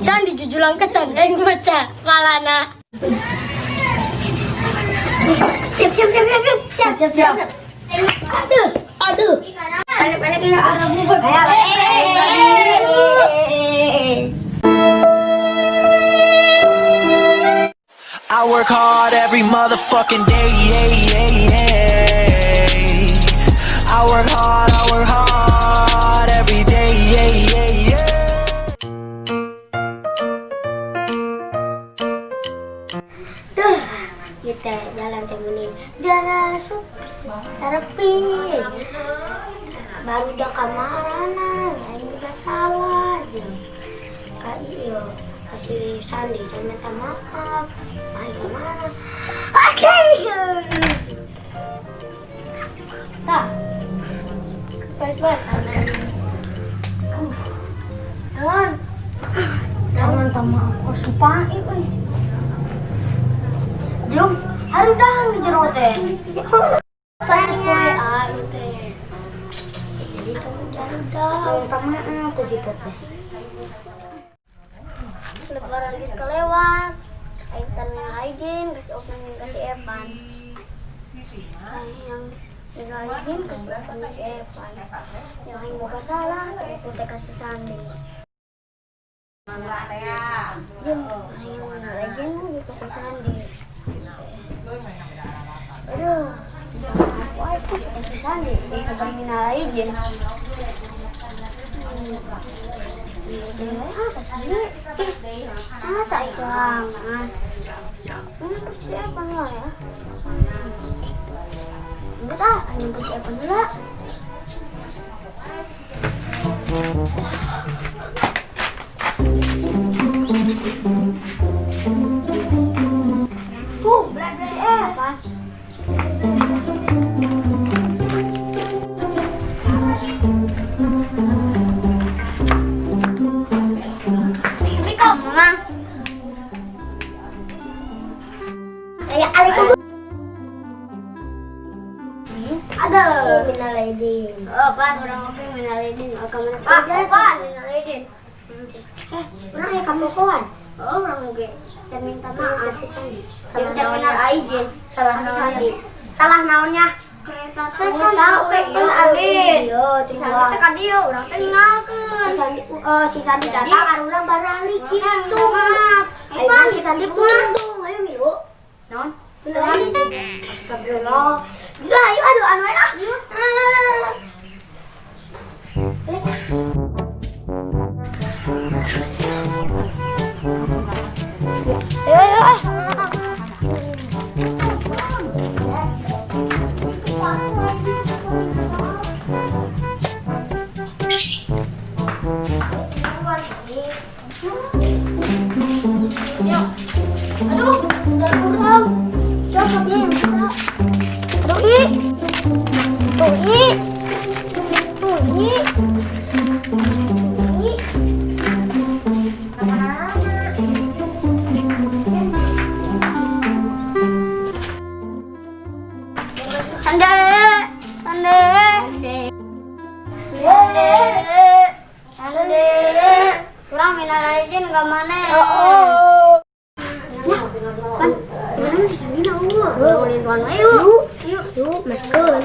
Sandi jujulang ketan aing maca kalana. Siap, siap, siap, siap, siap, siap, siap. Aduh, aduh. Balik, balik, balik. I work hard every motherfucking day, yeah. I work hard every day, yeah. Duh, kita jalan teh meni jalan sepi. Baru udah kamarana, aing juga salah jeung ka ieu kasih Sandi jangan minta maaf. Aing kemana? Oke. Tah. Baik, baik. Jangan. Jangan minta maaf kok supai euy. Jom, harudang di jero teh. Sayangnya ah ieu teh. Jadi tong harudang. Minta maaf ke si teh. Lebaran geus kelewat. Aing teh izin kasih Opan kasih Evan. Aing yang minal izin kasih Opan kasih Evan. Yang aing boga salah, aku teh kasih Sandi. Jom, aing minal izin kasih Sandi. Aduh, wah itu kasih Sandi, bukan minal izin. Masa itu hangat? Ini persiapan lah ya. Enggak ah, ini persiapan dulu. Tuh, persiapan. Assalamualaikum, Mama. Ya, alaikum. Ada. Minal aidin. Oh, pan urang oke minal aidin. Oh, kamu nak pan minal aidin. Eh, urang ya kamu kawan. Oh, urang oke. Can minta maaf si Sandi. Salah minal aidin. Salah Sandi. Salah naonnya? Kereta teh kan tahu kan alin. Yo, Sandi teh ka dieu, urang teh ninggalkeun. Si Sandi datang anu urang baralik kitu. Ayo si Sandi pundung, ayo milu. Naon? Astagfirullah. Gila, ayo aduh anu ah. Ayo ayo ah. Aduh, udah kurang. Coba nih, aduh, i. Tuh, i. Tuh, i. I. Sande, sande, sande, sande. Kurang minal aidin gak mana? Oh. Pan, sebenarnya si Sandi na unggul. Ngulin tuan ayo. Yuk, yuk, maskeun.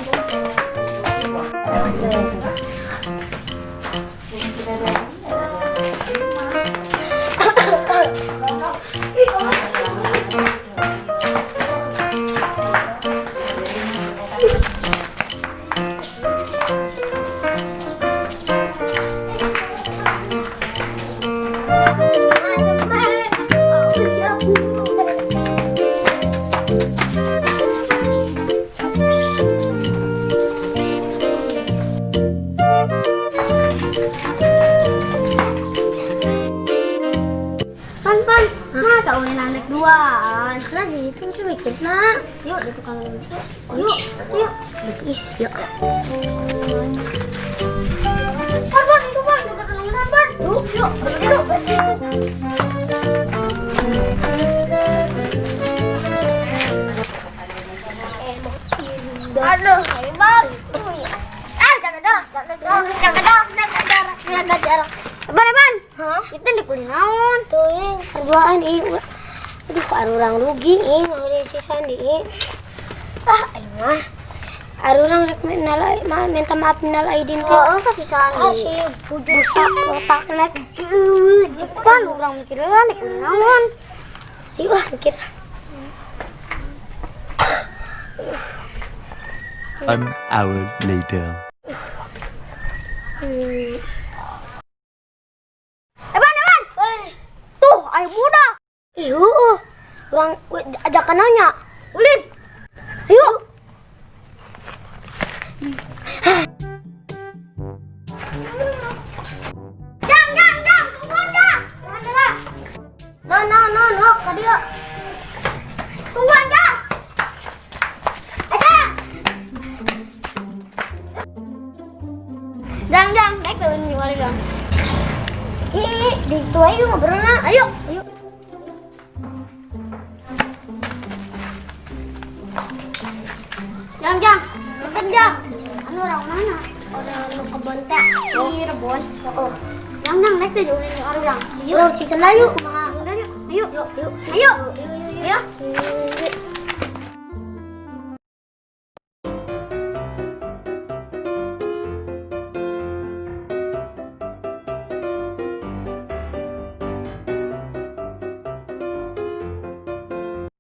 Pan, pan, masa ulin anak duaan? Lagi itu mikir nak. Yuk, di tukang itu. Yuk, yuk. Betis, yuk. Pan, pan, itu pan, dekat teman pan. Yuk, yuk, yuk, yuk. Aduh, hebat. Ah, jaga jarak, jaga jarak, jaga jarak, jaga jarak, jaga jarak. Ban, ban. Hah? Itu di kuli naon? Teuing, perduaan ih. Aduh, arurang rugi ih, ngaheureun si Sandi ih. Ah, aing mah. Arurang rek minta maaf minal aidin teh. Oh, ka si Sandi. Ah, si busa otakna. Cepan urang mikir heula nek kuli naon. Ayo ah, mikir. One hour later. Eban, Eban. Tuh, aya budak. Ih, heueuh. Urang ajakan nanya. Ulin. Ayo. Jang, jang, jang, tungguan jang. Tungguan jang. No, no, no, no, ka dieu. Tungguan jang. Aja. Jang, jang, naik turun gimana jang? Ih, ih, di itu ayo ngobrolna. Ayo. Ayo. Jang, jang. Pesen jang. Anu orang mana? Orang nu kebon teh. Di Rebon. Oh. Jang, jang, naik teh ulin jeung urang. Urang cincin ayo. Kumaha? Udah yuk. Ayo. Yuk, yuk. Ayo. Yuk, Ayo. yuk.